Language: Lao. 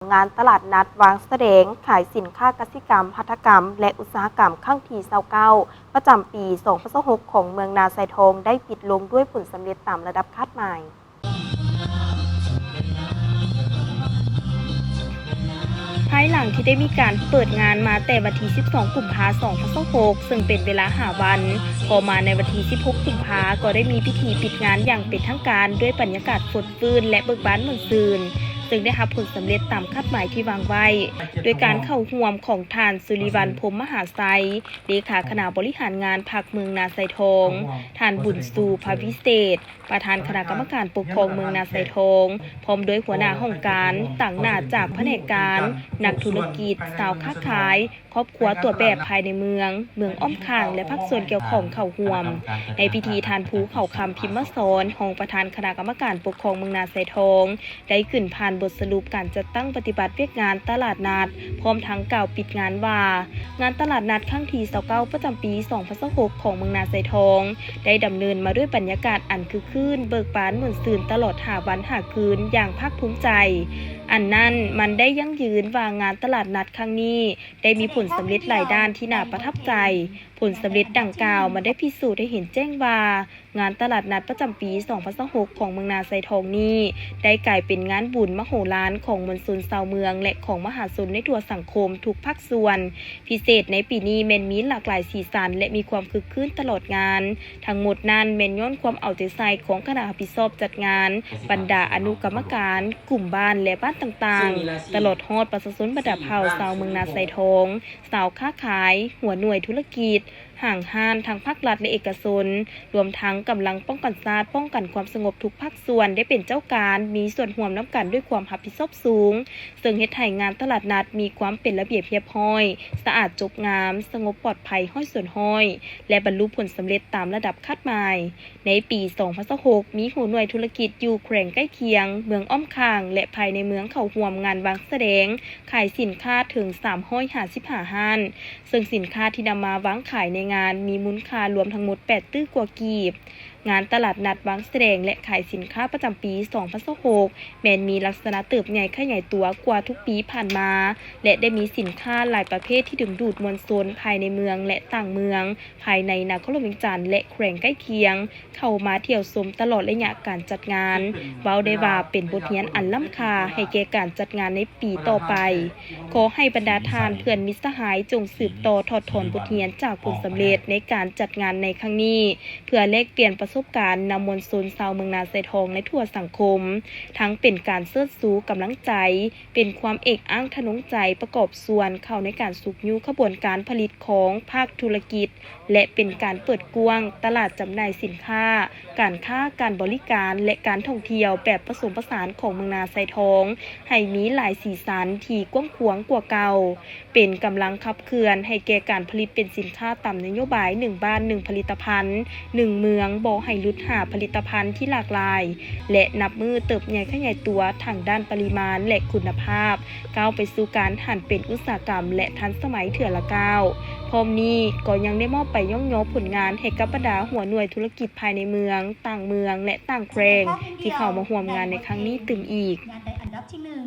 ງານຕະຫຼາດນັດວາງສະແດງຂາຍສິນຄ້າກະສິກຳ, ຫັດຖະກຳ ແລະ ອຸດສາຫະກຳຄັ້ງທີຊາວເກົ້າ ປະຈຳປີສອງພັນຊາວຫົກ ຂອງເມືອງນາຊາຍທອງ ໄດ້ປິດລົງດ້ວຍຜົນສຳເລັດຕາມລະດັບຄາດໝາຍ. ພາຍຫຼັງທີ່ໄດ້ມີການເປີດງານມາແຕ່ວັນທີສິບສອງ ກຸມພາ ສອງພັນຊາວຫົກ ເຊິ່ງເປັນເວລາຫ້າວັນ, ພໍມາໃນວັນທີສິບຫົກ ກຸມພາ ກໍໄດ້ມີພິທີປິດງານຢ່າງເປັນທາງການ ດ້ວຍບັນຍາກາດຟົດຟື້ນ ແລະ ເບີກບານມ່ວນຊື່ນ, ເຊິ່ງໄດ້ຮັບຜົນສຳເລັດຕາມຄາດໝາຍທີ່ວາງໄວ້, ໂດຍການເຂົ້າຮ່ວມຂອງທ່ານ ສຸລິວັນ ພົມມະຫາໄຊ ເລຂາຄະນະບໍລິຫານງານພັກເມືອງນາຊາຍທອງ, ທ່ານ ບຸນຊູ ພະວິເສດ ປະທານຄະນະກຳມະການປົກຄອງເມືອງນາຊາຍທອງ, ພ້ອມດ້ວຍຫົວໜ້າຫ້ອງການ, ຕາງໜ້າຈາກພະແນກການ, ນັກທຸລະກິດ, ຊາວຄ້າຂາຍ, ຄອບຄົວຕົວແບບພາຍໃນເມືອງ, ເມືອງອ້ອມຂ້າງ ແລະ ພາກສ່ວນກ່ຽວຂ້ອງເຂົ້າຮ່ວມ. ໃນພິທີ ທ່ານ ພູເຂົາຄຳ ພິມມະສອນ ຮອງປະທານຄະນະກຳມະການປົກຄອງເມືອງນາຊາຍທອງ ໄດ້ຂຶ້ນຜ່ານບົດສະຫຼຸບການຈັດຕັ້ງປະຕິບັດວຽກງານຕະຫຼາດນັດ, ພ້ອມທັງກ່າວປິດງານວ່າ, ງານຕະຫຼາດນັດຄັ້ງທີຊາວເກົ້າ ປະຈຳປີສອງພັນຊາວຫົກ ຂອງເມືອງນາຊາຍທອງ ໄດ້ດຳເນີນມາດ້ວຍບັນຍາກາດອັນຄຶກຄື້ນ, ເບີກບານ, ມ່ວນຊື່ນຕະຫຼອດຫ້າວັນຫ້າຄືນຢ່າງພາກພູມໃຈ. ອັນນັ້ນມັນໄດ້ຢັ້ງຢືນວ່າງານຕະຫຼາດນັດຄັ້ງນີ້ ໄດ້ມີຜົນສຳເລັດຫຼາຍດ້ານທີ່ໜ້າປະທັບໃຈ. ຜົນສຳເລັດດັ່ງກ່າວມັນໄດ້ພິສູດໃຫ້ເຫັນແຈ້ງວ່າ ງານຕະຫຼາດນັດປະຈຳປີສອງພັນຊາວຫົກ ຂອງເມືອງນາຊາຍທອງນີ້ ໄດ້ກາຍເປັນງານບຸນມະໂຫລານຂອງມວນຊົນຊາວເມືອງ ແລະ ຂອງມະຫາຊົນໃນທົ່ວສັງຄົມທຸກພາກສ່ວນ. ພິເສດໃນປີນີ້ແມ່ນມີຫຼາກຫຼາຍສີສັນ ແລະ ມີຄວາມຄຶກຄື້ນຕະຫຼອດງານ. ທັງໝົດນັ້ນແມ່ນຍ້ອນຄວາມເອົາໃຈໃສ່ຂອງຄະນະຮັບຜິດຊອບຈັດງານ, ບັນດາອະນຸກຳມະການ, ກຸ່ມບ້ານ ແລະ ບ້ານຕ່າງໆ, ຕະຫຼອດຮອດປະຊາຊົນບັນດາເຜົ່າຊາວເມືອງນາຊາຍທອງ, ຊາວຄ້າຂາຍ, ຫົວໜ່ວຍທຸລະກິດ, ຫ້າງຮ້ານທັງພາກລັດ ແລະ ເອກະຊົນ, ລວມທັງກຳລັງປ້ອງກັນຊາດ, ປ້ອງກັນຄວາມສະຫງົບທຸກພາກສ່ວນ ໄດ້ເປັນເຈົ້າການ, ມີສ່ວນຮ່ວມນຳກັນດ້ວຍຄວາມຮັບຜິດຊອບສູງ, ເຊິ່ງເຮັດໃຫ້ງານຕະຫຼາດນັດມີຄວາມເປັນລະບຽບຮຽບຮ້ອຍ, ສະອາດຈົບງາມ, ສະຫງົບປອດໄພຮ້ອຍສ່ວນຮ້ອຍ ແລະ ບັນລຸຜົນສຳເລັດຕາມລະດັບຄາດໝາຍ. ໃນປີສອງພັນຊາວຫົກ ມີຫົວໜ່ວຍທຸລະກິດຢູ່ແຂວງໃກ້ຄຽງ, ເມືອງອ້ອມຂ້າງ ແລະ ພາຍໃນເມືອງເຂົ້າຮ່ວມງານວາງສະແດງຂາຍສິນຄ້າເຖິງສາມຮ້ອຍຫ້າສິບຫ້າຮ້ານ, ເຊິ່ງສິນຄ້າທີ່ນຳມາວາງຂາຍໃນງານມີມູນຄ່າລວມທັງໝົດແປດຕື້ກວ່າກີບ. ງານຕະຫຼາດນັດວາງສະແດງ ແລະ ຂາຍສິນຄ້າປະຈຳປີສອງພັນຊາວຫົກ ແມ່ນມີລັກສະນະເຕີບໃຫຍ່ຂະຫຍາຍຕົວກວ່າທຸກປີຜ່ານມາ ແລະ ໄດ້ມີສິນຄ້າຫຼາຍປະເພດທີ່ດຶງດູດມວນຊົນພາຍໃນເມືອງ ແລະ ຕ່າງເມືອງ, ພາຍໃນນະຄອນຫຼວງວຽງຈັນ ແລະ ແຂວງໃກ້ຄຽງ ເຂົ້າມາທ່ຽວຊົມຕະຫຼອດໄລຍະການຈັດງານ, ເວົ້າໄດ້ວ່າເປັນບົດຮຽນອັນລ້ຳຄ່າໃຫ້ແກ່ການຈັດງານໃນປີຕໍ່ໄປ. ຂໍໃຫ້ບັນດາທ່ານເພື່ອນມິດສະຫາຍຈົ່ງສືບຕໍ່ຖອດຖອນບົດຮຽນຈາກຜົນສຳເລັດໃນການຈັດງານໃນຄັ້ງນີ້, ເພື່ອແລກປ່ຽນປະສົບການນຳມວນຊົນຊາວເມືອງນາຊາຍທອງໃນທົ່ວສັງຄົມ, ທັງເປັນການເຊີດຊູກຳລັງໃຈ, ເປັນຄວາມເອກອ້າງທະນົງໃຈປະກອບສ່ວນເຂົ້າໃນການຊຸກຍູ້ຂະບວນການຜະລິດຂອງພາກທຸລະກິດ ແລະ ເປັນການເປີດກວ້າງຕະຫຼາດຈຳໜ່າຍສິນຄ້າ, ການຄ້າ, ການບໍລິການ ແລະ ການທ່ອງທ່ຽວແບບປະສົມປະສານຂອງເມືອງນາຊາຍທອງ ໃຫ້ມີຫຼາຍສີສັນທີ່ກວ້າງຂວາງກວ່າເກົ່າ, ເປັນກຳລັງຂັບເຄື່ອນໃຫ້ແກ່ການຜະລິດເປັນສິນຄ້າຕາມນະໂຍບາຍໜຶ່ງບ້ານໜຶ່ງຜະລິດຕະພັນ, ໜຶ່ງເມືອງບໍ່ໃຫ້ຫຼຸດຫ້າຜະລິດຕະພັນທີ່ຫຼາກຫຼາຍ ແລະ ນັບມື້ເຕີບໃຫຍ່ຂະຫຍາຍຕົວທັງດ້ານປະລິມານ ແລະ ຄຸນນະພາບ, ກ້າວໄປສູ່ການຫັນເປັນອຸດສາຫະກຳ ແລະ ທັນສະໄໝເທື່ອລະກ້າວ. ພ້ອມນີ້ກໍຍັງໄດ້ມອບໃບຍ້ອງຍໍຜົນງານໃຫ້ກັບບັນດາຫົວໜ່ວຍທຸລະກິດພາຍໃນເມືອງ, ຕ່າງເມືອງ ແລະ ຕ່າງແຂວງ ທີ່ເຂົ້າມາຮ່ວມງານໃນຄັ້ງນີ້ຕື່ມອີກ.